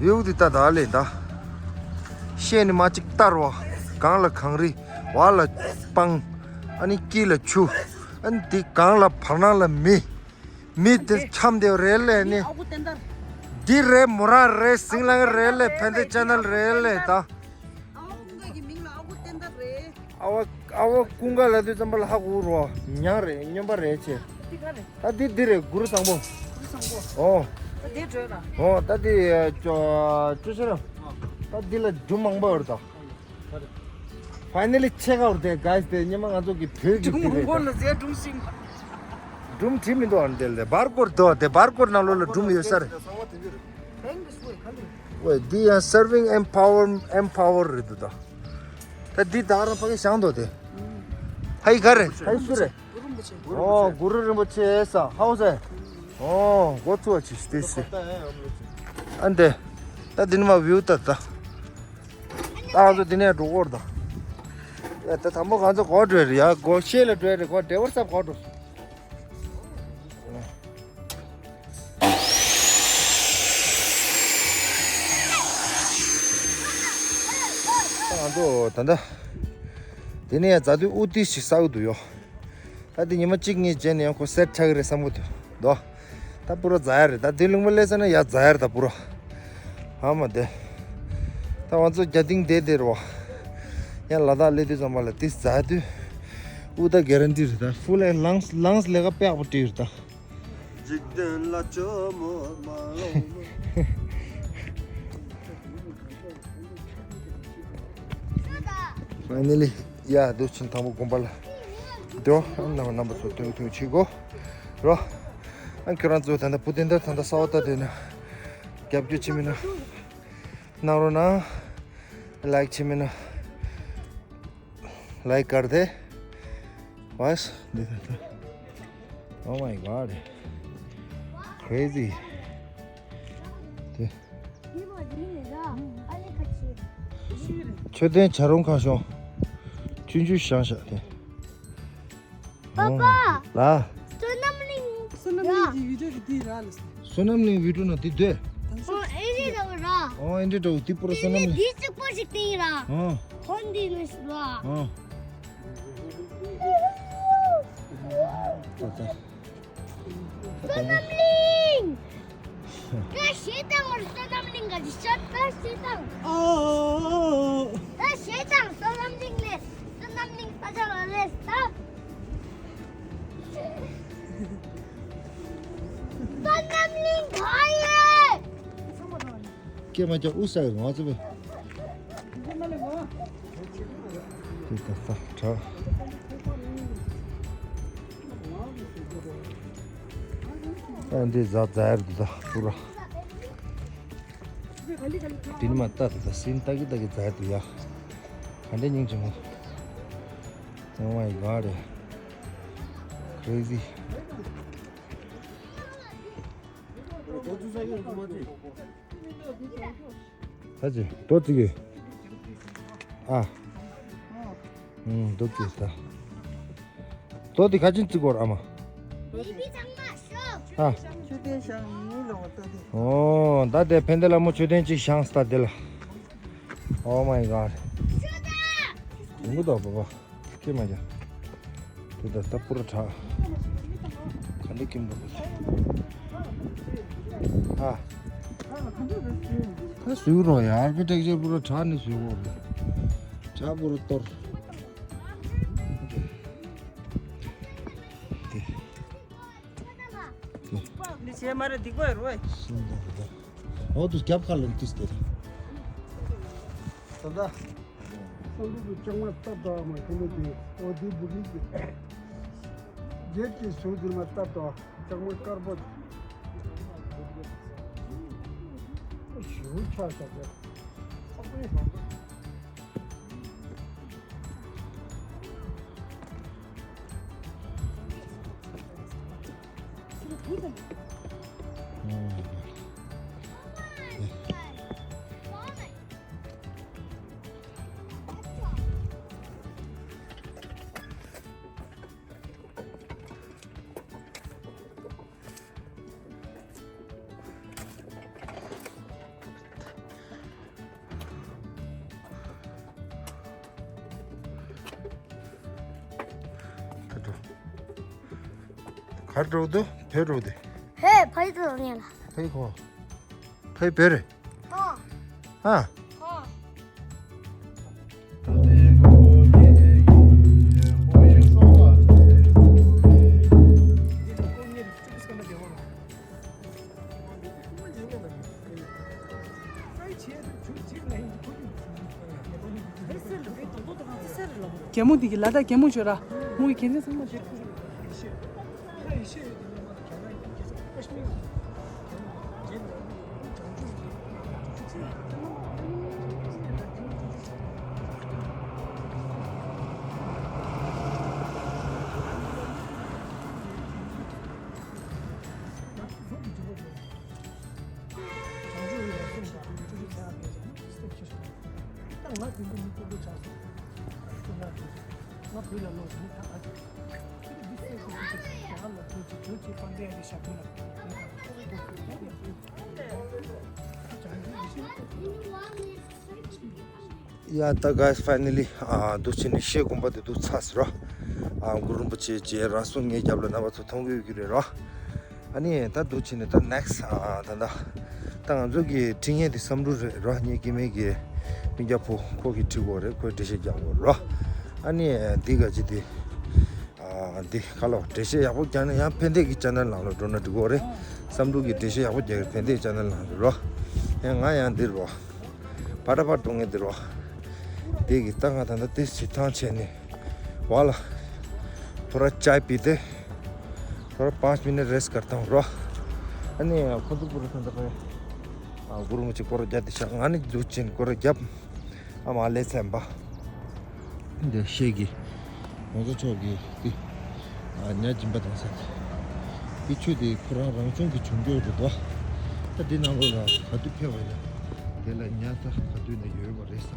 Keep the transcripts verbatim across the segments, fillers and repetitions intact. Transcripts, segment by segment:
ཝིའུ་འདི་ལྟ་ད་ལས་ད། ཤེས་ནི་མ་གཅིག་ལྟར་བ། གང་ལ་གངས་རི། བར་ལ་སྤང་། ཨ་ནི་དཀྱིལ་ལ་ཆུ། ཨ་ནི་འདི་གང་ལ་བར་སྣང་ལ་མི། མི་དེ་འཁྱམས་དེ་རེད་ལས་ནི། ཨ་ཁུ་བསྟན་དར། འདི་རེད་མོ་ར་རེད་ཟིང་ལང་རེད་ལས་ཕན་བདེ་ཅན་ནལ་རེད་ལས་ད། ཨ་ཁུ་ཀུན་དགའ་གི་མིང་ལ་ཨ་ཁུ་བསྟན་དར་རེད། ཨ་བ་ཨ་བ་ཀུན་དགའ་ལ་དུས་ཙམ་པ་ལ་ཧ་གོ་རོ། ཉག་རེད་སྨྱོན་པ་རེད་ཆེ། འདི་ག་རེད། ད་འདི་འདི་རེད་གུ་རུ་བཟང་པོ། གུ་རུ་བཟང་པོ། ཨོ། ད་དེ་བྲོས་ལ། ཨོ་ད་འདི་ཅོ་ཅོ་ཆེ་ར། ད་འདི་ལ་སྒྲུང་མང་པོ་ཡོད་ད། Finally check out the guys དེ་ཉི་མ་ང་ཚོ་གི་བོད་ཀྱི་འདི་རེད། སྒྲུང་ལ་ཟས་སྒྲུང་ཤིང་། སྒྲུང་བྲིས་མི་འདུག་ཨ་ནི་དེ་ལས་བར་སྐོར་དོ་དེ་བར་སྐོར་ནང་ལོགས་ལ་སྒྲུང་ཡོད་ས་རེད། ཝེ་འདི་ཡང་serving empower empower རེད་འདུག་ད། ད་འདི་ད་རང་ཕ་གི་བཞེངས་འདུག་དེ། ཧའི་ག་རེད་ཧའི་སུ་རེད། ཨོ་གུ་རུ་རིན་པོ་ཆེ་ས་ཧའོ་སེ། ཨོ་གོ་ཚུ་བ་ཆི་སྟེ་སི། ཨ་འདི། ད་འདི་ནི་མ་ཝིའུ་ད་ད། ད་ང་ཚོ་འདི་ནས་འགྲོ་གོ་ར་ད། ཡ་ད་དང་པོ་ང་ཚོ་གོ་འགྲོ་རེད་ཡ་གོ་ཤེས་ལ་འགྲོ་རེད་གོ་འབྲེལ་བར་སབ་གོ་འགྲོ། ང་ཚོ་ད་ལྟ་དེ་ནས་ཡང་རྫ་དུས་དབུ་ཏི་ཞིག་ས་འུ་འདུག་ཡོ། ད་དེ་ཉི་མ་གཅིག་གཉིས་རྗེས་ནས་ཡང་ཁོ་སེར་ཆགས་ཀྱི་རེད་བསམ་གི་འདུག་དོ། ད་པུ་ར་རྫ་ཡ་རེད་ད་དེ་ལུང་པ་སླེབས་ས་ན་ཡ་རྫ་ཡ་རེད་ད་པུ་ར། ཨ་མ་དེ། ད་ང་ཚོ་རྒྱ་ཏིང་དེ་དེ་རེད་བ། ཡང་ལ་དྭགས་སླེབས་དུས་ཙམ་པ་ལ་དེ་རྫ་དུས། དབུ་ད་གེ་རན་ཏི་རེད་ད་ཧྥུ་ལེ་ལངས་ལངས་ལས་ཀ་དཔེ་ཡག་པོ་བྲིས་རེད་ད། འཇིག་རྟེན་ལ་ཇོ་མོ་མ་ལོ་མ། Finally ཡ་འདུག་ཕྱིན་དང་པོ་དགོན་པ་ལ་འགྲོ། རྣམ་པ་རྣམ་པ་ཚོ་ཐུག་ཐུག་བྱེད་དགོ་རོ། ཨ་ཁྱོད་རང་ཚོ་ད་ལྟ་བུ་དེ་འདྲ་ད་ལྟ་གསར་པ་ལྟ་དེ་ན་རྒྱབ་སྐྱོར་བྱེད་མི་ན་གནང་རོགས་གནང་། ལའིག་བྱེད་མི་ན། Like कर दे। बस। Oh my God। Crazy། དེ། མཆོད་རྟེན་བྱ་རུང་ཁ་ཤོང་། ཆུང་ཆུང་བཞེངས་ཤག་དེ། པ་པ། ལ། བསོད་ནམས་གླིང་། བསོད་ནམས་གླིང་གི་བི་ཌིའོ་གི་དེ་རག་ལ། བསོད་ནམས་གླིང་བི་ཌིའོ་ན་དེ་སྡོད། ཨོ་ཨེ་རེད་ར་ར། ཨོ་ཨེ་འདྲ་འདྲ་བོ་དེ་པུ་ར་བསོད་ནམས་གླིང་། དེ་གཅིག་པོ་ཞིག་དེ་ཡིན་ར། ཨོ། ཧོན་དེ་ནི་ཞིག་ར། ཨོ། ད་ད། བསོད་ནམས་གླིང་། ད་ཞེ་དང་བར་བསོད་ནམས་གླིང་ག་ཅི་ཤོད་ད་ཞེ་དང་། ཨོ། ད་ཞེ་དང་བསོད་ནམས་གླིང་ལས་བསོད་ནམས་གླིང་ད་ཆ་ལ་ལས་ད། བསོད་ནམས་གླིང་ག་ཡེ། ཀྱེ་མ་ཀྱ་ཨུ་ས་ཡིར་ང་ཚོ་བས། དེ་ད་ས་དྲག་ཨ་འདི་ཟ་ཛ་ཡར་འདི་ད་པུ་ར། དེ་ནི་མ་ལྟ་དེ་ད་སིན་ཏ་གི་ཏ་གི་ཛ་ཡར་འདི་ཡ། ག་འདྲ་སྙིང་རྗེ་མོ། Oh my God། Crazy། ད་ཅི་རྡོ་བརྩིགས་ཡོད། ཨ། ཨུམ་རྡོ་བརྩིགས་ད། རྡོ་དེ་ག་ཅིན་བརྩིགས་གོ་ར་ཨ་མ། ཨ། མཆོད་རྟེན་བཞེངས་ཡིན་ལོ་རྡོ་དེ། ཨོ་ད་དེ་ཕན་བདེ་ལ་མོ་མཆོད་རྟེན་གཅིག་བཞེངས་ད་དེ་ལ། Oh my God། དུང་གུ་དོ་པ་པ། ཀྱེ་མ་ཀྱ། དེ་ད་ད་པུ་ར་དྲག་ག་འདྲ་ཀྱིན་འདུག་ཨ། ད་བཟོས་རོགས་ཡ། ཨར་ཀི་ཊེག་ཅར་པུ་ར་དྲག་ནས་བཟོས་རོགས། དྲག་པུ་ར་གཏོར། དེ། འདི་བྱས་མ་རེད་སྡིག་པ་རེད་རོ། ཤིང་འདི་འདི་འདི། འོ་དུ་རྒྱབ་ཁ་ལ་འདུས་ཏེ། ད་ད། སང་ཕོད་ཀྱི་ལྕང་མ་སྟབས་དག་མ་ཁྱོད་མོ་དེ་འོ་དེ་བུ་རིགས་ཀྱི། རྒྱལ་གྱི་ཟུར་འདིར་མ་སྟབས་དག་ལྕང་མ་དཀར་པོ། ཞུ་ཆ་ས་དེ། གར་འགྲོ་འདུག་བོད་འགྲོ་འདུག་ཧེ། ཕ་ཡི་ཏོ་ལ་ཉལ་ལ། ཕ་ཡི་ཁོ། ཕ་ཡི་བོད་རེད། ཨ། རྒྱལ་མོ་འདི་གི་ལ་དྭགས་རྒྱལ་མོ་བྱོས་ར། མོ་གི་གན་ཚན་ཚང་མ་བྱོས། ཡ་ད་guys, finally, ཨ་འདུག་བྱས་ནས་ཤེལ་དགོན་པ་དེ་འདུག་ཚར་སོང་ར། ཨ་གུ་རུ་རིན་པོ་ཆེ་རྗེ་རང་གསུང་ངའི་རྒྱབ་ལ་རྣམ་པ་ཚོ་མཐོང་གི་ཡོད་ཀྱི་རེད་ར། ཨ་ནི་ད་འདུག་བྱས་ནས་ད་next, ཨ་ད་ད་ད་ང་ཚོ་གི་འཁྲིད་མཁན་དེ་བསམ་འགྲུབ་རེད་ར། ངའི་སྐྱེ་དམན་གྱི་སྤུན་ཀྱག་ཕོ་ཁོ་གིས་འཁྲིད་དགོས་རེད། ཁོས་འགྲེལ་བཤད་རྒྱག་དགོས་ར། ཨ་ནི་འདི་ག་ཅི་དེ། ཨ་འདི་ག་ལ་འགྲེལ་བཤད་ཡག་པོ་རྒྱག་ན་ཡང་ཕན་བདེ་གི་channel ནང་ལ་འགྲོ་ན་འགྲིག་གི་རེད། བསམ་འགྲུབ་ཀྱིས་འགྲེལ་བཤད་ཡག་པོ་རྒྱག་གི་ཕན་བདེ་channel ནང་འགྲོ་རོགས། ཡང་ང་ཡང་འདིར་རོགས། བ་ད་བ་འགྲོ་ངེས་འདིར་རོགས། དེ་གི་ད་ང་ད་ལྟ་དེ་བྱེད་སྟངས་བྱས་ནས་བ་ལ་ཐོ་ར་ཅའི་པི་དེ་ཐོ་ར་པཱན་ཅི་མི་ནེ་རེས་ཀར་ཏང་རོགས། ཨ་ནི་ཁོ་ཚོ་པུ་ར་ད་ལྟ་པའི་ཨ་གུ་རུ་མོ་ཅིག་སྐོར་རྒྱབ་དེ་ཤག་ང་ནི་འདུག་ཅིན་སྐོར་རྒྱབ། ཨ་མ་ལེ་ཚན་པ། འདི་ཤེལ་གྱི། ང་ཚོ་ཕྱོགས་ཀྱི་འདི། ཨ་ཉ་སྦྱིན་པ་དང་ས། འདི་ཆུ་དེ་ཁོ་རང་རང་བྱུང་གི་བྱུང་རྒྱུ་རེད་དོ། ད་འདི་ནང་ལོགས་ལ་ག་དུས་ཕེབས་པ་ཡིན་ན། དེ་ལ་ཉ་ད་ག་དུས་ན་ཡོད་པ་རེད་ས།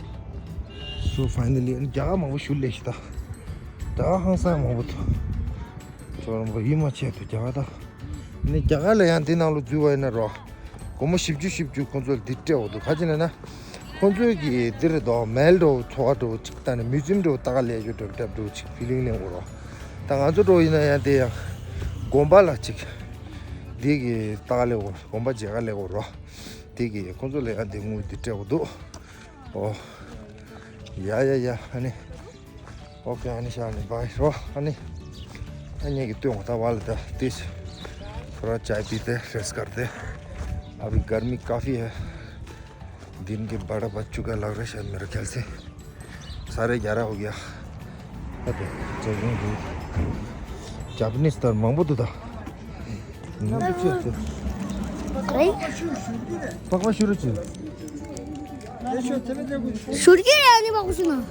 So finally, རྒྱ་གར་མང་པོ་ཞུ་ལས་ཤི་ད། ད་ཧང་སང་མང་པོ་ཐོ། ཚོ་རང་པོ་ཡིད་མ་ཆེས་ཐུ་རྒྱ་གར་ད། ནི་རྒྱ་གར་ལ་ཡང་འདི་ནང་ལོགས་འཛུལ་བ་ཡིན་ན་རོ། སྒོར་མོ་བཞི་བཅུ་བཞི་བཅུ་ཁོང་ཚོར་འདི་སྤྲད་འོ་འདུག་ག་ཅི་ལབ་ན། ཁོང་ཚོའི་གི་འདི་རེད་དོ། མལ་འགྲོ་ཚོ་བ་འགྲོ་ཅིག་ད་ནི་མུ་ཛིམ་འགྲོ་ལྟ་ག་ལས་ཞོ་འགྲོ་འགྲབ་འགྲོ་ཅིག་ཕི་ལིང་ལེན་འོ་རོ། ད་ང་ཚོ་འགྲོ་ཡིན་ན་ཡང་དེ་ཡང་དགོན་པ་ལ་ཅིག་འདི་གི་ལྟ་ག་ལས་འོ། དགོན་པ་མཇལ་ག་ལས་འོ་རོ། དེ་གི་ཁོང་ཚོ་ལ་ཡང་འདི་དངུལ་འདི་སྤྲད་འོ་འདུག་ཨོ། ཡ་ཡ་ཡ། ཨ་ནི། ཨོ་ཀེ། ཨ་ནི་ཤ་ནི་བའི་ཤོ། ཨ་ནི། ཨ་ཉེ་གི་ཏུང་ད་བ་ལ་ད་ཏིས། ཐོ་ར་ཅའི་པི་ཏེ་རེས་ཀར་ཏེ། ཨ་བི་གར་མི་ཀ་ཕི་ཧེ། दिन के बारह बज चुका है, लग रहा है शायद मेरा ख्याल से। सारे ग्यारह हो गया। अबे, चल रहे हैं। जापानीज स्टोर मांगबो तो था। 네? 빡빡 슈르치. 슈르기 아니 먹고 싶어. ང་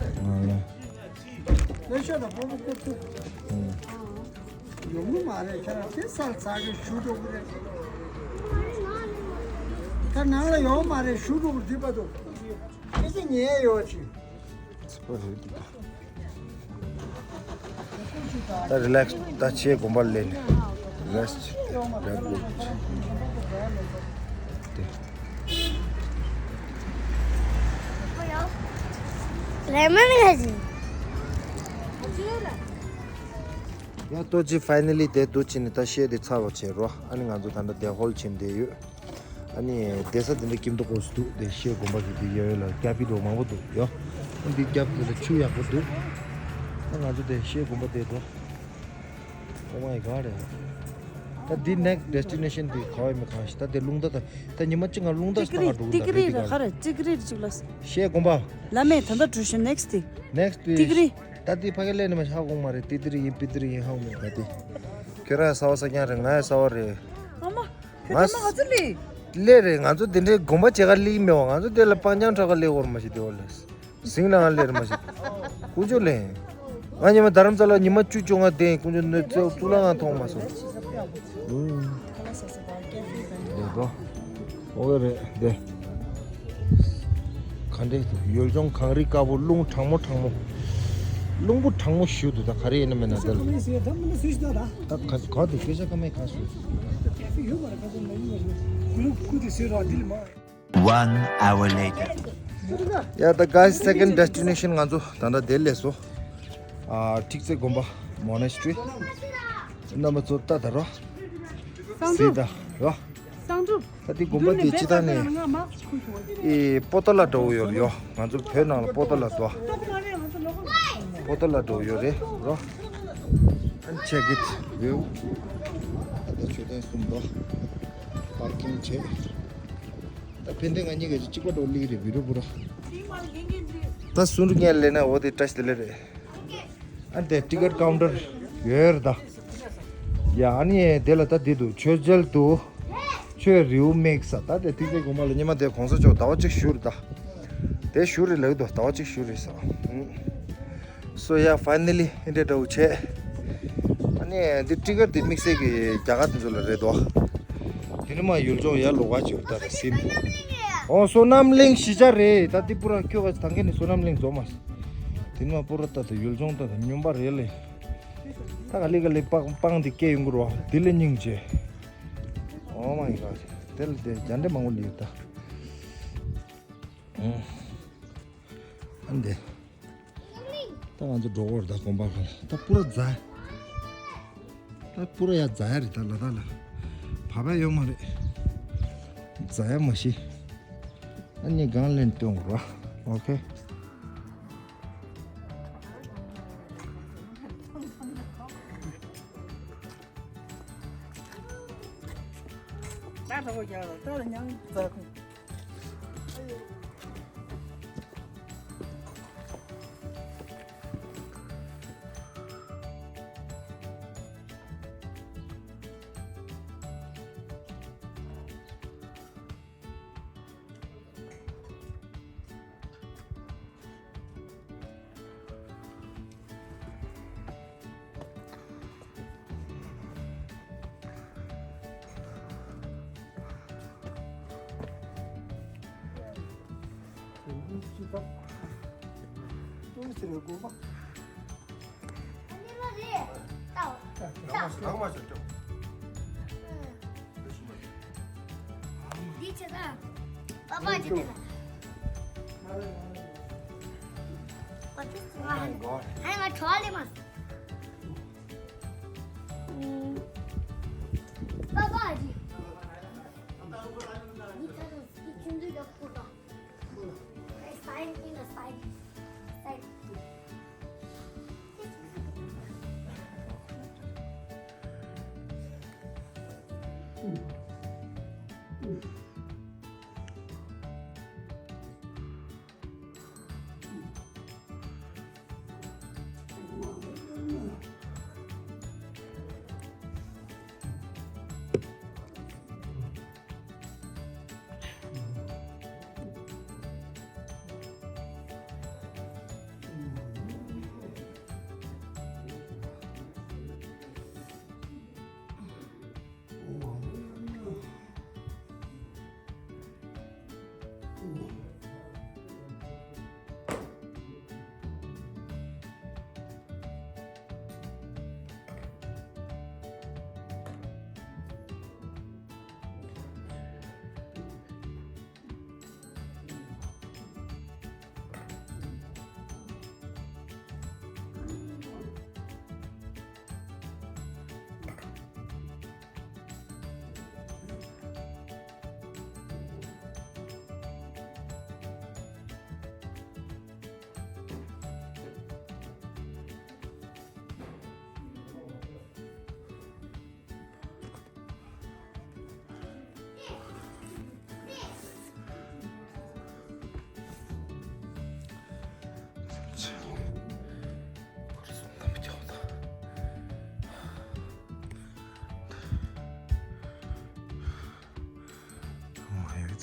ཤོད་དང་སྤོ་བོ་སྐུ་ཐུག་ཡོང་གི་མ་རེད། ཁྱེད་རང་དེ་སར་ཚ་གི་ཞུ་འགྲོ་གི་རེད། ད་ནང་ལ་ཡོང་མ་རེད། ཞུ་འགྲོ་གི་འདི་པ་འདུག་ཁྱེད་ཀྱི་ཉལ་ཡོད་ཅིག་ད་རི་ལེགས་ད་ཆེ་དགོན་པར་སླེབས་ནས་རེ་སི་ཊི་རྒྱག་དགོས་ཀྱི་ཆེ་དེ། ལེ་མོན་ཁ་ཅིག་ཡ་ལྟོ་ཅི་ཕའི་ནལ་ལི་དེ་འདུག་ཕྱིན་ནས་ད་ཤེལ་དེ་ཚར་བ་བྱེད་རོགས། ཨ་ནི་ང་ཚོ་ད་ལྟ་དེ་ཧོལ་ཕྱིན་བསྡད་ཡོད། ཨ་ནི་བསྡད་ས་དེ་འདྲ་ཁྱིམ་ཐོག་ཁོངས་སུ་འདུག་དེ་ཤེལ་དགོན་པ་གི་དེ་ཡོད་ཡོད་ལ་རྒྱ་པི་འདྲ་མང་པོ་འདུག་ཡོ། ཨ་འདི་རྒྱབ་དེ་ལ་ཆུ་ཡག་པོ་འདུག་ཨ་ང་ཚོ་དེ་ཤེལ་དགོན་པ་བསྡད་འགྲོ། Oh my God. ད་འདི་next destination དེ་ག་བ་ཡིན་མིན་གང་ཤེས། ད་དེ་རླུང་རྟ་དང་ད་ཉི་མ་གཅིག་ང་རླུང་རྟ་ཏིག་ཀི་རི་ལྟ་ག་འགྲོ་གི་ཏིག་ཀི་རི་རེད་ག་རེད། ཏིག་ཀི་རི་རེད་ཅིག་ལ། ཤེལ་དགོན་པ། བླ་མས་ད་ལྟ་འགྲོ་ཤོག next དེ། next དེ། ཏིག་ཀི་རི། ད་དེ་ཕ་གི་ལས་ནི་མ་ཧ་གོ་མ་རེད། ཏིག་ཏི་རི་ཡིན་པི་ཏི་རི་ཡིན་ཧ་གོ་མ་རེད། ད་དེ་ཁྱོད་རང་ས་བ་ས་རྐྱང་རེད། ང་ཡ་ས་བ་རེད། ཨ་མ། ཁྱོད་ང་ཚོ་ལས། ལས་རེད། ང་ཚོ་དེ་འདྲའི་དགོན་པ་བྱེད་ག་ལས་མེད་བ། ང་ཚོ་དེ་ལ་སྤང་རྐྱང་འཁྲབ་ག་ལས་འོར་མ་ཤེས་དེ་འོ་ལས། ཟིང་ལ་ང་ལེར་མ་ཤེས། ཀུ་ཅོ་ལེན། ང་ཉི་མ་རྡ་རམ་ས་ལ་ཉི་མ་བཅུ་བཅོ་ལྔ་བསྡད། ཀུ་ཅོ་ནི་ཙོ་གཙུག་ལག་ཁང་མཐོང་མ་སོང་། ཨུམ། ལེ་དོ། ཨོ་རེད་དེ། ག་འདྲས་ཡུལ་ལྗོངས་གངས་རི་དཀར་པོ། རླུང་གྲང་མོ་གྲང་མོ། རླུང་བུ་གྲང་མོ་ཞུ་འདུག་ད་ག་རེ་ཡིན་ན་མེད་ན་དེ་ལ། ད་ག་ག་དེ་སྐད་ཆ་ཀ་མེད་ག་སུ། One hour later. Yeah, the guys, second destination ང་ཚོ་ད་ལྟ་དེ་སླེབས་སོང་། ཨ་ཁྲིག་རྩེ་དགོན་པ་Monastery། རྣམ་པ་ཚོ་ལྟ་ད་རོ། གསང་སྲིད་སྒྲུབ། ད་རོ། གསང་སྒྲུབ། ད་དེ་དགོན་པ་དེ་སྤྱི་བཏང་ནས། ཨེ། པོ་ཏ་ལ་འདྲ་བོ་ཡོད་རེད་ཡོ། ང་ཚོ་བོད་ནང་ལ་པོ་ཏ་ལ་འདུག་པོ་ཏ་ལ་འདྲ་བོ་ཡོད་རེད་རོ། ཨན་ཆེ་གིད་བེའུ། ད་མཆོད་རྟེན་གསུམ་འདུག་པར་ཀིང་བྱས། ད་ཕན་བདེ་ང་གཉིས་ཀ་གཅིག་པ་འདྲ་བོ་སླེབས་རེད་བི་རུ་བུ་ར། ད་སུན་རུ་ངས་ལས་ན་འོ་དེ་བཀྲ་ཤིས་བདེ་ལེགས་རེད། ཨ་དེ་ཊི་ཀེ་ཊི་ཀའུན་ཊར་ཡོད་རེད་ད། ཡ་ཨ་ནི་དེ་ལ་ད་དེ་འདུག་མཆོད་མཇལ་དུ། མཆོད་རེའུ་མིག་ས་ད་དེ་ཐིག་ཚད་དགོན་པ་ལ་ཉི་མ་དེ་གོང་ས་མཆོག་ཟླ་བ་གཅིག་བཞུགས་རེད་ད། དེ་བཞུགས་རེད་ལབ་འདུག་ཟླ་བ་གཅིག་བཞུགས་རེད་ས། སོ་ཡ་ཕའི་ནལ་ལི་ཨེ་འདྲ་འདྲ་བོ་བྱས། ཨ་ནི་དེ་ཊི་ཀེ་ཊི་དེ་དམིགས་བསལ་གྱི་རྒྱ་གར་དེ་ཚོ་ལ་རེད་དོ། དེ་ནི་མ་ཡུལ་ལྗོངས་ཡར་ལོགས་ཀ་བྱས་ད་ད་ཟིན། ཨོ་བསོད་ནམས་གླིང་གཞིས་ཆགས་རེད་ད། དེ་པུ་ར་ཁྱོད་ཀ་ད་གིན་ནི་བསོད་ནམས་གླིང་འཛོམས་མ། དེ་ནི་མ་པུ་ར་ད་ད་ཡུལ་ལྗོངས་ད་ད་སྨྱོན་པ་རེད་ལེ། ད་ག་ལེ་ག་ལེ་སྤང་སྤང་དེ་སྐྱེ་ཡོང་གི་རོ། དེ་ལས་སྙིང་རྗེ། Oh my god། དེ་ལ་དེ་རྒྱ་འདྲེ་མང་པོ་ལུས་ད། ཨ་འདི། ད་ང་ཚོ་འགྲོ་གི་རེད་ད་དགོན་པ་ཁ་ལ། ད་པུ་ར་རྫ། ད་པུ་ར་ཡ་རྫ་ཡ་རེད་ད་ལ་ད་ལ། བབ་ཡ་ཡོད་མ་རེད། རྫ་ཡ་མ་ཤི། ཨ་ནི་གང་ལེན་སྟོན་དགོས་ར། ཨོ་ཁེ། ད་ད་བོ་རྒྱག་ད་ད་མྱང་རྫ་ཁུང་། འདི་ཆེ་ད། པ་པ་ཅི་དེ་ལ། What is wrong? ཧེ་ང་ཁྲོ་ལེ་མ། པ་པ་ཅི། འདི་ཆེ་ད་འདི་ཆུང་དུས་ལ་ཁུར་དང་། It's fine in the side. Side.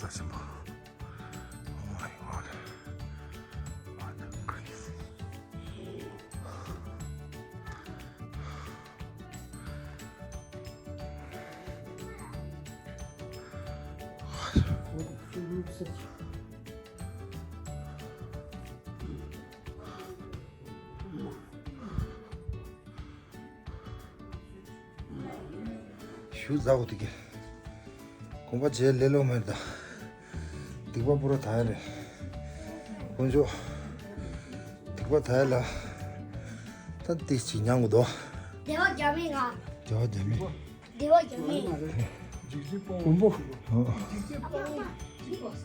Oh my God. What a crazy. ཞུ་ཟ་འོ་དེ་གི། གོམ་པ་རྗེས་ལེ་ལོ་མེར་ད། སྡིག་པ་པུ་ར་ད་ཡ་རེད། དཀོན་མཆོག་སྡིག་པ་ད་ཡ་ལ། ད་ཏིག་ཅིག་མྱང་གི་འདུག་བདེ་བ་རྒྱ་མི་ང་། བདེ་བ་རྒྱ་མེད། བདེ་བ་རྒྱ་མེད། འཇིགས་བྱེད་སྤོང་བ་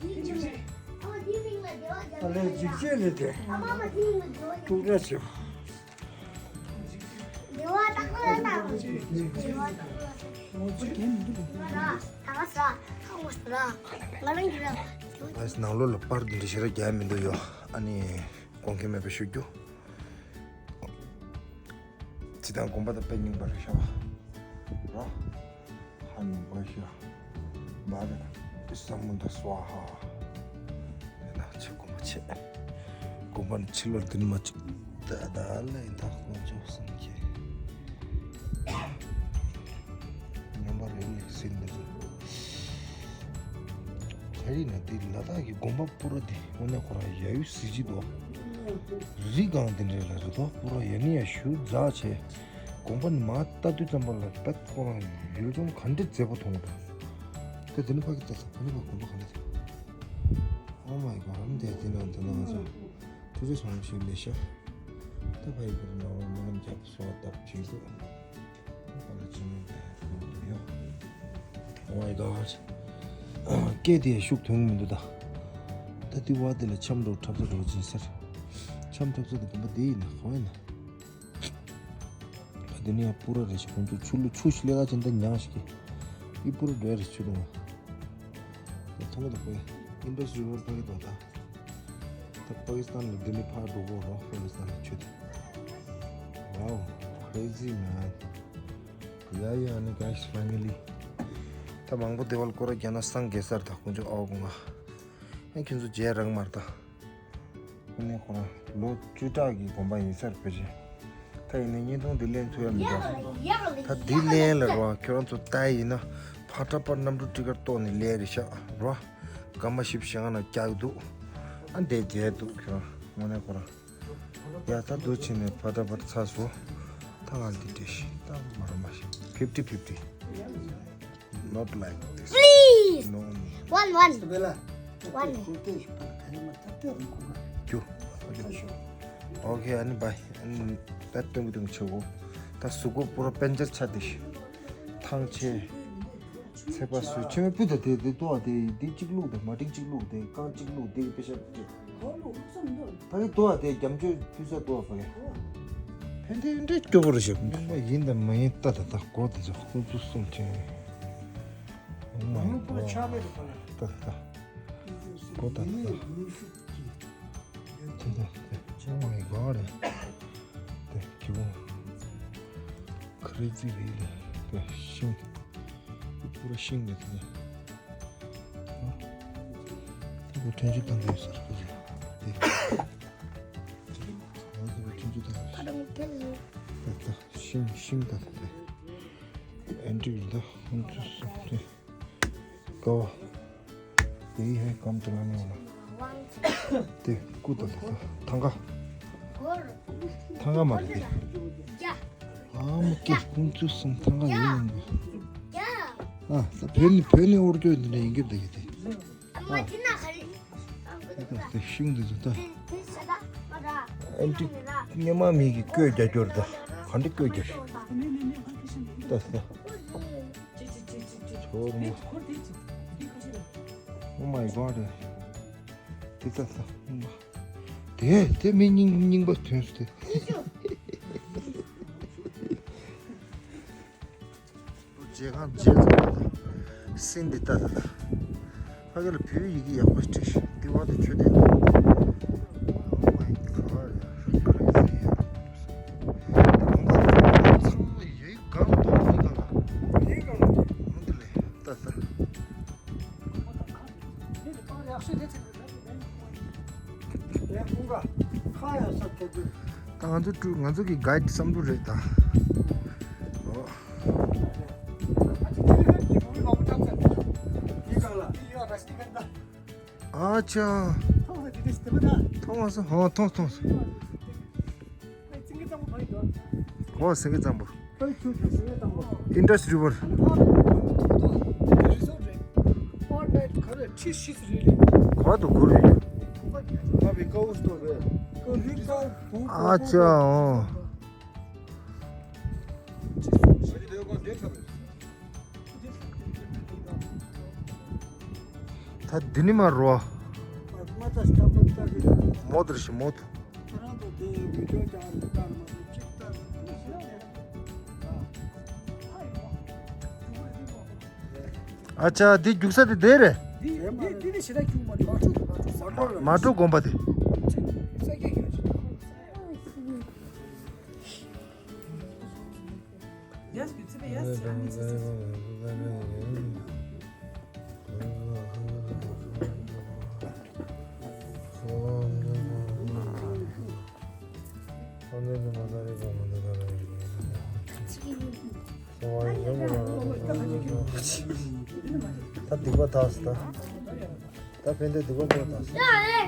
ཞིག་ལ། ཨ་ལས་འཇིགས་བྱེད་ལས་དེ། ཀྲུང་དྲ་བྱེད། བདེ་བ་དག་ལ་དག་ལ་དག་ལ་དག་ལ་ས་ཁ་མོ་ས་ར། ང་རང་གི་ར། ཨ་ནང་ལོགས་ལ་པར་འདི་འདྲ་ཞེ་དྲག་རྒྱག་མི་འདུག་ཡོ། ཨ་ནི་དགོངས་འགལ་མེད་པ་ཞུ་རྒྱུ། སྤྱིར་བཏང་དགོན་པ་དང་དཔེ་རྙིང་པ་རེད་ཤག་པ། ར། ཧ་ནུ་མ་ཤ། མ་རེད། ས་མུ་ད་སྭཱ་ཧཱ། དེ་ན་ཆེ་དགོན་པ་ཆེ། དགོན་པ་ནི་ཕྱི་ལོར་དུ་ནི་མ་ཅིག་ད་ད་ལེ་ད་དཀོན་མཆོག་སངས་རྒྱས། ཉམས་པ་རེད་ལེ་ཟིན་མི་ཟིན། ད་ཡིན་ན་འདི་ལ་དྭགས་ཀྱི་དགོན་པ་སྤུ་ར་འདི་དངོས་གནས་ཁོ་རང་ཡ་ཡུ་སི་ཇི་དོ། རི་སྒང་འདི་འདྲ་ལ་རི་དོ་སྤུ་ར་ཡ་ནི་ཡ་ཞུ་འཛག་བྱས། དགོན་པ་ནི་མ་ལྟ་དུས་ཙམ་པ་ལ་ད་ཁོ་རང་ཡུལ་ལྗོངས་ག་འདྲ་མཛེས་པོ་མཐོང་གི་འདུག་ད་དེ་ནི་ཕ་གི་ལྟ་ས་ཕ་ནི་ཕ་དགོན་པ་ག་འདྲ་འདུག Oh my god འདི་དེ་ན་དེ་ན་ང་ཚོ་ཐུགས་རྗེ་ཆེ་ཞུ་ལེ་ཤ། ད་ཕ་ཡི་གི་རི་ན་བ་མ་ལམ་རྒྱབ་སོ་བ་བཏབ་བྱེད་དགོས། Oh my god སྐད་དེ་ཤུགས་ཐོན་གི་མི་འདུག་ད། ད་དེ་བ་དེ་ལ་འཆམ་འགྲོ་འཁྲབ་ས་འགྲོ་ཅིན་ཟེར། འཆམ་འཁྲབ་ས་དེ་དགོན་པ་དེ་ཡིན་ན་ག་བ་ཡིན་ན། ད་དེ་ནས་ཡང་སྤུ་ར་རེ་ཞིག་ཁོང་ཚོ་ཆུ་ལུ་ཆུ་ཞིག་ལས་ཀ་ཅན་ད་མྱང་ཞིག་གི། ཨི་སྤུ་ར་འགྲོ་རེ་ཆུ་ལུ་མ། ད་ཐོང་གི་ད་ཁོ་ཡ་ཨིན་ཌས་རི་ཝར་ཕ་གི་དོ་ད། ད་པ་ཀི་སི་ཐན་ལ་ལྡི་ལི་ཕར་འགྲོ་གོ་རོ་པ་ཀི་སི་ཐན་ལ་ཆུ་དེ། Wow crazy man. Yeah yeah ནི་guys finally. ད་མང་པོ་དེ་བལ་སྐོར་རྒྱ་ན་སངས་རྒྱས་སར་ད་ཁོང་ཚོ་ཨའོ་གོང་ང་། ཨེ་ཁྱོད་ཚོ་རྗེས་རང་མར་ད། ཁོ་ནས་ཁོ་རང་ལོ་བཅུ་ཕྲག་གི་དགོན་པ་ཡིན་སར་ཕེབས་ཤིང་། ད་ཡིན་ནའི་བརྙན་ཐུང་འདི་ལེན་ཐུབ་ཡ་མི་འདུག་ད་འདི་ལེན་ལ་རོ་ཁྱོད་རང་ཚོ་ལྟ་ཡིན་ན་ཕ་ཏྲ་པར་གནམ་གྲུ་ཊི་ཀེ་ཊི་གཏོང་ནས་ལེན་རེ་ཤག་རོ། སྐར་མ་བཞི་བཅུ་ཞེ་ལྔ་ནང་བཀྱག་འདུག་ཨ་འདས་རྗེས་འདུག་ཁྱོད་རང་དངོས་གནས་ཁོ་རང་། ཡ་ད་འདུག་ཕྱིན་ནས་ཕ་ཏྲ་པར་ཚར་སོང་། ད་ང་འདི་འདྲས་ཤིག་ད་མ་རོ་མ་ཤིག་fifty fifty. Not like this. Please. No, no. One, one. One. རྒྱུ། ཨོ་ཁེ་ཨ་ནི་བའི་ཨ་ནི་ད་ཏོང་གི་ཏོང་ཆེ་བོ། ད་གཟུགས་པོ་པུ་ར་དཔལ་འབྱོར་ཆ་དེ་ཤི། ཐང་ཆེ། ཚེ་པ་སུ་ཆེ་བའི་སྤུ་ད་དེ་དེ་ཏོ་ཨ་དེ་དེ་གཅིག་ལུག་དེ་མ་ཏིག་གཅིག་ལུག་དེ་རྐང་གཅིག་ལུག་དེ་གི་པེ་ཤ་དེ། ད་གི་དོ་བ་དེ་རྒྱ་མཆོད་ཕུལ་ས་དོ་བ་ཕ་གི། ཕན་བདེ་འདྲེ་སྐྱོ་པོ་རེ་ཞིག་ཡིན་པ་ཡིན་དང་མ་ཡིན་ལྟ་ད་ལྟ་གོ་དེ་ཚོ་ཁོང་ཚོ་གསུང་ཆེན། ཨོ་མའི་གོ་ཌ། ལྟ་ད་ལྟ། གོ་ད་ལྟ། ད་ད་ད། ཨོ་མའི་གོ་ཌ། དེ་ཁྱི་བོ། ཁ་རི་ཙི་རེད་ལེ། དེ་ཤིང་། པུ་ར་ཤིང་རེད་དེ། ཨ། ད་གོ་ཐོན་ཆུ་བཏང་གི་ཡོད་ས་རེད་དེ། ཨ་ད་གོ་ཐོན་ཆུ་བཏང་གི་ཡོད་ས། ད་ད་ཤིང་ཤིང་ད་ད་དེ། ཨེན་ཏྲིག་ད་ཧུན་ཚུ་སུ་དེ། ཀ་བ། དེ་ཧེ་ཀམ་དུ་ལ་ནི་ཡོད་ན། དེ་ཀུ་ད་ད་ད་ཐང་ག་ཐང་ག་མ་རེད་དེ། ཨ་མ་ཀེ་ཀུན་ཚུ་སང་ཐང་ག་ཡོད་ཡིན་གི། ཨ་ད་བོད་ནི་བོད་ནི་ཨོར་ཀྱོ་འདི་འདྲ་ཡིན་གི་འདི་གི་དེ། ཨ་ད་དེ་ཤིང་འདི་ཚོ་ད། ཨེན་ཏི་སྙེ་མ་མི་གི་བཀོད་རྒྱ་སྐྱོར་ད། ག་འདྲ་བཀོད་རྒྱ་ཤོག་ད་ད། ཚོར་མོ། Oh my god. དེ་ད་ད། དེ་དེ་མི་རྙིང་རྙིང་པ་ཐོན་སོང་དེ། རྗེས་གང་རྗེས་ཙམ་པ་དེ། སིན་འདི་ལྟ་ད་ད། ཕ་གི་ལ་བོད་ཡི་གེ་ཡག་པོ་བྲིས་ཤིང་འདི་བ་དེ་ཆོས་ལྡན་དང་། Oh my god. ཡ་ཁ་རེ་ཟེར་ཡ། ད་གང་ག་ཚང་མ་ཡི་གེ་གང་ལ་གཏོང་ཐུབ་གང་ལ། ཡི་གེ་གང་ལ། འོ་འདི་ལས་ལྟ་ད། ད་ང་ཚོ་ཀྲུ་ང་ཚོ་གི་གའིཌ་བསམ་བློ་རེད་ད། ཨོ། ཨ་ཅག་མཐོང་མ་སོང་། ཧོ་མཐོང་མཐོང་སོང་། ཧོ་སེང་གེ་གཙང་པོ། ཨིན་ཌས་རི་ཝར། ག་དུ་གུ་རེད། ཨ་ཅག་ཨོ། ད་འདི་ནི་མ་རོ། མོ་དེར་ཤི་མོ་དེ། ཨ་ཅག་འདི་རྒྱུག་ས་དེ་དེ་རེད། མ་འགྲོ་དགོན་པ་དེ། ད་སྡིག་པ་དག་སོང་ད། ད་ཕན་བདེ་སྡིག་པ་མེད་དང་། ཡ་ལེ།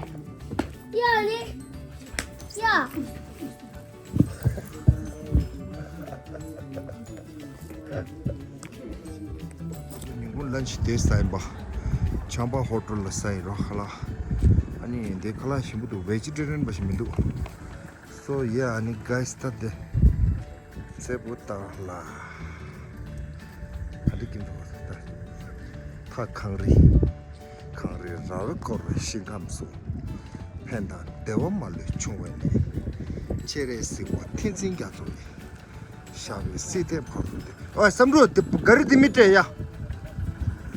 ཡ་ལེ། ཡ། ཉིན་གུང་ལན་ཅི་དེ་ཟ་ཡིན་པ། ཆམ་པ་ཧོ་ཊལ་ལ་ཟ་ཡིན་རོ་ཁ་ལག་ཨ་ནི་དེ་ཁ་ལག་ཞིམ་པོ་འདུག་ཝེ་ཇི་ཊེ་རི་ཡན་འབའ་ཞིག་མི་འདུག་སོ་ཡ་ཨ་ནི་གྷའི་སི་ད་དེ། ཚེ་བུ་དང་ལ། ག་འདྲ་ཀིན་འགྲོ་བ་ད། ཐག་གངས་རི། གངས་རི་ར་བས་བསྐོར་བའི་ཞིང་ཁམས་སུ། ཕན་དང་བདེ་བ་མ་ལུས་འབྱུང་བའི་གནས། སྤྱན་རས་གཟིགས་དབང་ཐེག་མཚན་རྒྱ་མཚོ་ནས། ཞབས་པད་སྲིད་མཐའི་བར་དུ་བདེ། ཨོ་བསམ་འགྲུབ་དེ་ག་རི་དེ་མི་སྤྲད་ཡ།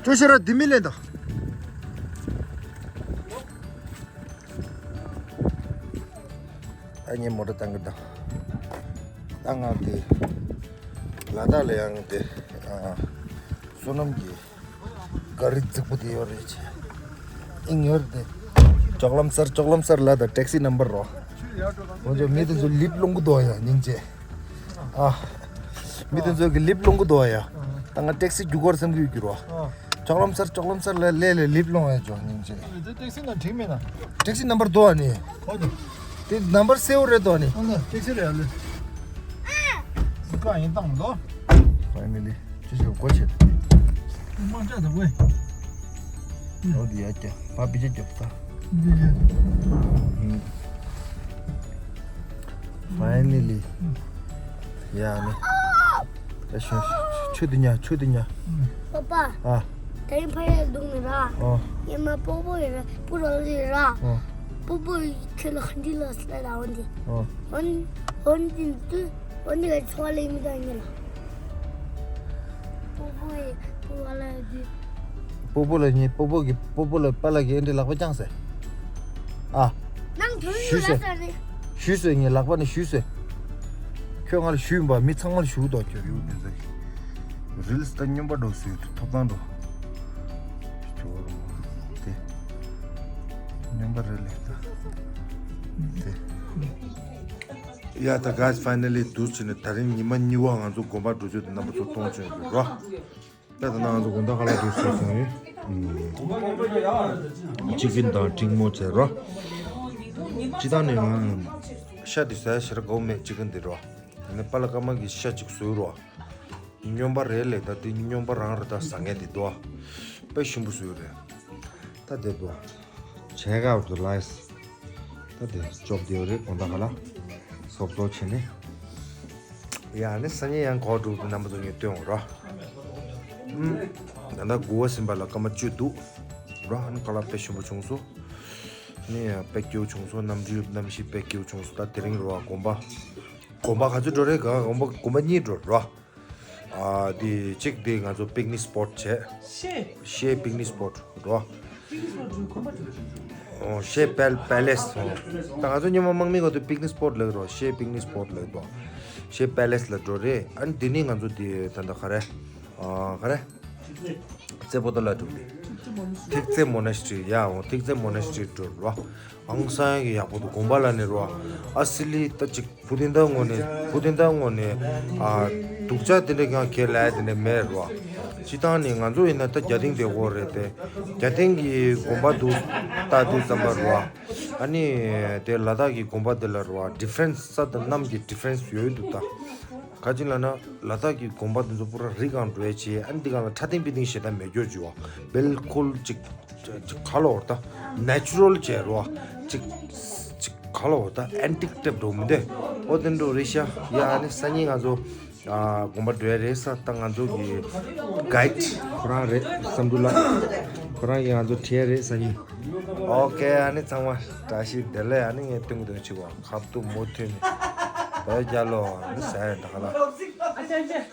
ཁྱོད་ཤེས་ར་དེ་མི་ལེན་ད། ཨ་ངས་མོ་ཊ་བཏང་གི་འདུག་ད་ང་དེ་ལ་དྭགས་ལ་ཡང་དེ་ཨ་བསོད་ནམས་ཀྱི་ག་རི་རྫིག་པོ་དེ་ཡོད་རེད་ཆེ། ཨིན་ཡོད་རེད་དེ། ཅོག་ལམ་སར་ཅོག་ལམ་སར་ལ་དྭགས་ཊེག་སི་ནམ་བར་རོ། འོན་ཀྱང་མི་དེ་ཚོ་ལིབ་སློང་གི་འདུག་ཡ་སྙིང་རྗེ། ཨ། མི་དེ་ཚོ་གི་ལིབ་སློང་གི་འདུག་ཡ། ད་ང་ཊེག་སི་རྒྱུག་གར་སེམས་ཀྱི་ཡོད་རྒྱུ་རོ། ཨ། ཅོག་ལམ་སར་ཅོག་ལམ་སར་ལ་ལས་ལས་ལིབ་སློང་ཡ་ཅོ་སྙིང་རྗེ། ཨ་དེ་ཊེག་སི་ནང་བྲིས་མེད་ན། ཊེག་སི་ནམ་བར་འདུག་ཨ་ནི། ཨོ་དེ། དེ་ནམ་བར་སེའུ་རེད་དོ་ནི། ཨོ་ན་ཊེག་སི་རེད་ཨ་ལེ། སི་ཀ་ཡིན་བཏང་མི་འདུག་ཕའི་ནལ་ལི། ཅི་ཞིག་སྒོ་ཕྱེ། མ་འདྲ་དང་ཝེ། ཨོ་དེ་ཡ་ཀྱ། ཕ་པི་ཅ་རྒྱབ་ད། འདི་ཡ། ཕའི་ནལ་ལི། ཡ་ནི། ད་ཤོད། ཆུ་དེ་ཉ་ཆུ་དེ་ཉ། པ་པ། ཨ། ད་ཡིན་ཕ་ཡ་སྡུག་ནི་ར། ཨོ། ཡིན་མ་པོ་པོ་ཡི་ར་པུ་ར་ལི་ར། ཨོ། པོ་པོ་ཡི་ཁྱེད་ལ་ཁ་འདི་ལ་སླེ་ལ་འོན་ཏེ། ཨོ། འོན་འོན་ཏེ་དུ་འོན་ཏེ་ཚོ་ལེ་མི་ད་ཉེ་ལ། པོ་པོ་ཡི་པུ་ར་ལ་དུ། པོ་པོ་ལ་ཉེ་པོ་པོ་གི་པོ་པོ་ལ་པ་ལ་གི་ཨེ་འདྲ་ལག་པ་བརྐྱངས་སེ། ཨ། ནང་དོན་ཞུས་ཡོད་ལ་ཟེར་ས་རེད། ཞུས་སོ་ངས་ལག་པ་ནས་ཞུས་སོ། ཁྱོད་ང་ལ་ཞུས་པ་མི་ཚང་མ་ལ་ཞུ་དོ་ཁྱོད་ཡོད་དེ་ཚོ། རིལ་སི་ད་སྨྱོན་པ་འགྲོ་སུས་ཐོབ་ཐང་འགྲོ། ཁྱོད་རང་དེ། སྨྱོན་པ་རེད་ལས་ད། དེ། ཡ་ད་གཱས་ཕའི་ནལ་ལི་དུས་ཕྱིན་ནས་ད་རིང་ཉི་མ་གཉིས་པ་ང་ཚོ་དགོན་པ་འགྲོ་རྒྱུ་དེ་རྣམ་པ་ཚོ་མཐོང་བྱུང་ཡོད་རོ། ད་ད་ནང་ང་ཚོ་དགོང་དག་ཁ་ལག་འདུག་ཟེར་སོང་ཡིན། ཅི་ཀིན་དང་ཀྲིང་མོ་བྱས་རོ། ཅི་ད་ནི་ང་ཤ་དེ་ཟ་ཞེ་དྲག་དགའ་བོ་མེད་ཅི་ཀིན་དེ་རོ། ནི་པ་ལ་ཀ་མ་གི་ཤ་གཅིག་བཟོས་རོ། སྨྱོན་པ་རེད་ལས་ད་དེ་སྨྱོན་པ་རང་རེད་ད་ཟ་ངེས་དེ་དོ། དཔེ་ཞིམ་པོ་བཟོས་རེད། ད་དེ་དོ། བྱས་ག་བར་དུ་ལ་ཡིས། ད་དེ་ཅོག་དེ་རེད་དགོང་དག་ག་ལ། སོབ་སོབ་བྱས་ནས། ཡ་ནི་སང་ཉིན་ཡང་གོ་འགྲོ་དུ་རྣམ་པ་ཚོ་ངས་སྟོན་འོང་རོ། ཨུམ། ད་ལྟ་དགུ་བ་ཟིན་པ་ལ་སྐར་མ་བཅུ་འདུག་རོ། ཨ་ནི་ཁ་ལག་དཔེ་ཞིམ་པོ་བྱུང་སོང་། ནི་དཔེ་སྐྱིད་པོ་བྱུང་སོང་། གནམ་གྲུ་གནམ་གཤིས་དཔེ་སྐྱིད་པོ་བྱུང་སོང་། ད་དེ་རིང་རོ་དགོན་པ། དགོན་པ་ག་ཚོད་འགྲོ་རེད་ག་དགོན་པ་དགོན་པ་གཉིས་འགྲོ་རོ། ཨ་དེ་གཅིག་དེ་ང་ཚོ་པིག་ནིག་སི་པོཊ་བྱས། ཤེ། ཤེ་པིག་ནིག་སི་པོཊ་རོ། ཨོ་ཤེ་པེལ་པེ་ལེ་སི་ཨོ། ད་ང་ཚོ་སྔོན་མ་དམག་མི་ག་དུས་པིག་ནིག་སི་པོཊ་ལབ་རོ། ཤེ་པིག་ནིག་སི་པོཊ་ལབ་དོ། ཤེ་པེ་ལེ་སི་ལ་འགྲོ་རེད། ཨ་ནི་དེ་ནས་ང་ཚོ་དེ་ད་ལྟ་ག་རེ། ཨ་ག་རེ། རྩེ་པོ་ཏ་ལ་འགྲོ་རེད། ཐེག་རྩེ་མོ་ན་སི་ཊི་རི་ཡ་ཨོ་ཐེག་རྩེ་མོ་ན་སི་ཊི་རི་འགྲོ་རོ། ཨང་སང་གི་ཡག་པོ་འདུག་དགོན་པ་ལ་ནི་རོ། ཨ་སི་ལི་ད་ཅིག་བུ་དེ་འདྲ་ངོ་ནས་བུ་དེ་འདྲ་ངོ་ནས་ཨ་སྡུག་ཅག་དེ་འདྲ་ཀྱང་ཁས་ལེན་དེ་འདྲ་མེད་རོ། སྤྱི་བཏང་ནས་ང་ཚོ་ཡིན་ན་ད་རྒྱ་ཏིང་དེ་གོ་རེད་དེ། རྒྱ་ཏིང་གི་དགོན་པ་འདུག་ལྟ་དུས་ཙམ་པ་རོ། ཨ་ནི་དེ་ལ་དྭགས་ཀྱི་དགོན་པ་དེ་ལ་རོ་ཌི་ཕ་རེན་སི་ས་དང་གནམ་གྱི་ཌི་ཕ་རེན་སི་ཡོད་འདུག་ད། ག་ཅི་ལ་ན་ལ་དྭགས་ཀྱི་དགོན་པ་དེ་ཚོ་པུ་ར་རི་སྒང་འགྲོ་ཡ་ཆེ། ཨ་ནི་འདི་སྒང་ལ་ཁྲ་ཏིང་པི་ཏིང་ཞེ་དྲག་མེད་རྒྱུ་བྱུང་བ། བེལ་ཀུལ་ཅིག་ཅིག་ག་ལོར་ད་ནེ་ཅུ་རལ་བྱས་རོ། ཅིག་ཅིག་ག་ ཧ་ལོ། ད་ཨན་ཏིག་ཊེབ་འགྲོ་མི་འདུག་ཨོ་དེ་འགྲོ་རེད་ཤག་ཡ་ཨ་ནི་སང་ཉིན་ང་ཚོ་ཨ་དགོན་པ་འགྲོ་ཡ་རེད་ས། ད་ང་ཚོ་གི་གའིཌ་ཁོ་རང་རེད། བསམ་གྲུབ་ལགས་ཁོ་རང་གིས་ང་ཚོ་ཁྲིད་ཡ་རེད་སང་ཉིན། ཨོ་ཀེ། ཨ་ནི་ཚང་མ་བཀྲ་ཤིས་བདེ་ལེགས། ཨ་ནི་ངས་སྟོན་གི་འདུག་ཆུ་བ་ཁབ་ཏུ་མོ་ཐོན་ནས་བོད་རྒྱལ་ལོ། ཨ་ནི་ཟ་ཡ་ད་ག་ལ།